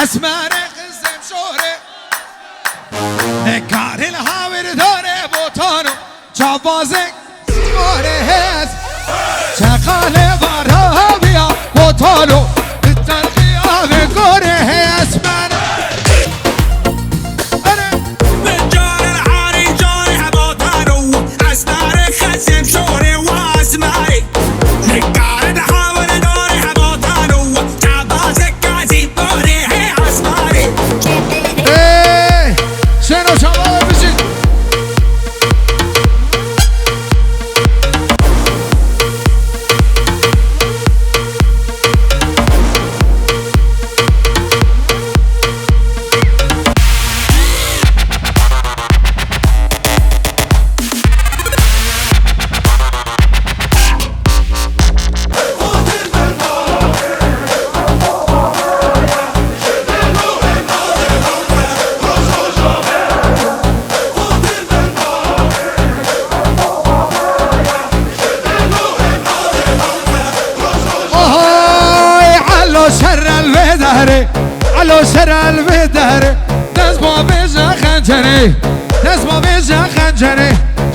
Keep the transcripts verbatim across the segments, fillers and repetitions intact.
Esmerê qizim şorê. Nekarê li hawir dore botano. Çavazek şorê hez. Çeqalê vara biya botano. Bitan qiyavê gorê hez. Esmerê. Erê. Bi carê harî carê hebotano. Esmerê qizim şorê wa esmerê. Nikarin hawir dore hebotano. Çavazek gazî borê he esmerê. Hey! Şêno çawa bijî. Ohoy, Elo şer el vê derê, Elo şer el vê derê. Dest ba bêje xencerê, dest ba bêje xencerê.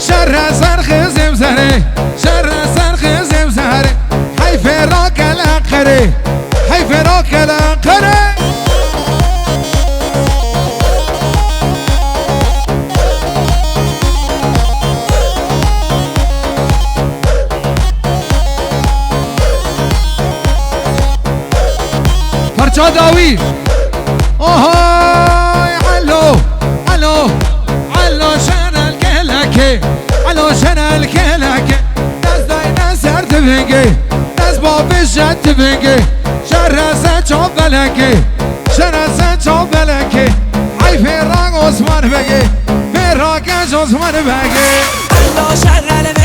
Şerre ser xizim zerê, şerre ser xizim zerê. Heyfê ra kele qirê, heyfê ra kele qirê. Parça dawî. Ohay, Elo, Elo, Elo şenel kelekê, Elo şenel kelekê. Dest dayne ser divingê, dest babê jet divingê. Şerre se çav belekê, şerre se çav belekê. Ay fêrang Osman Begê, fêrang genç Osman Begê. Elo şerre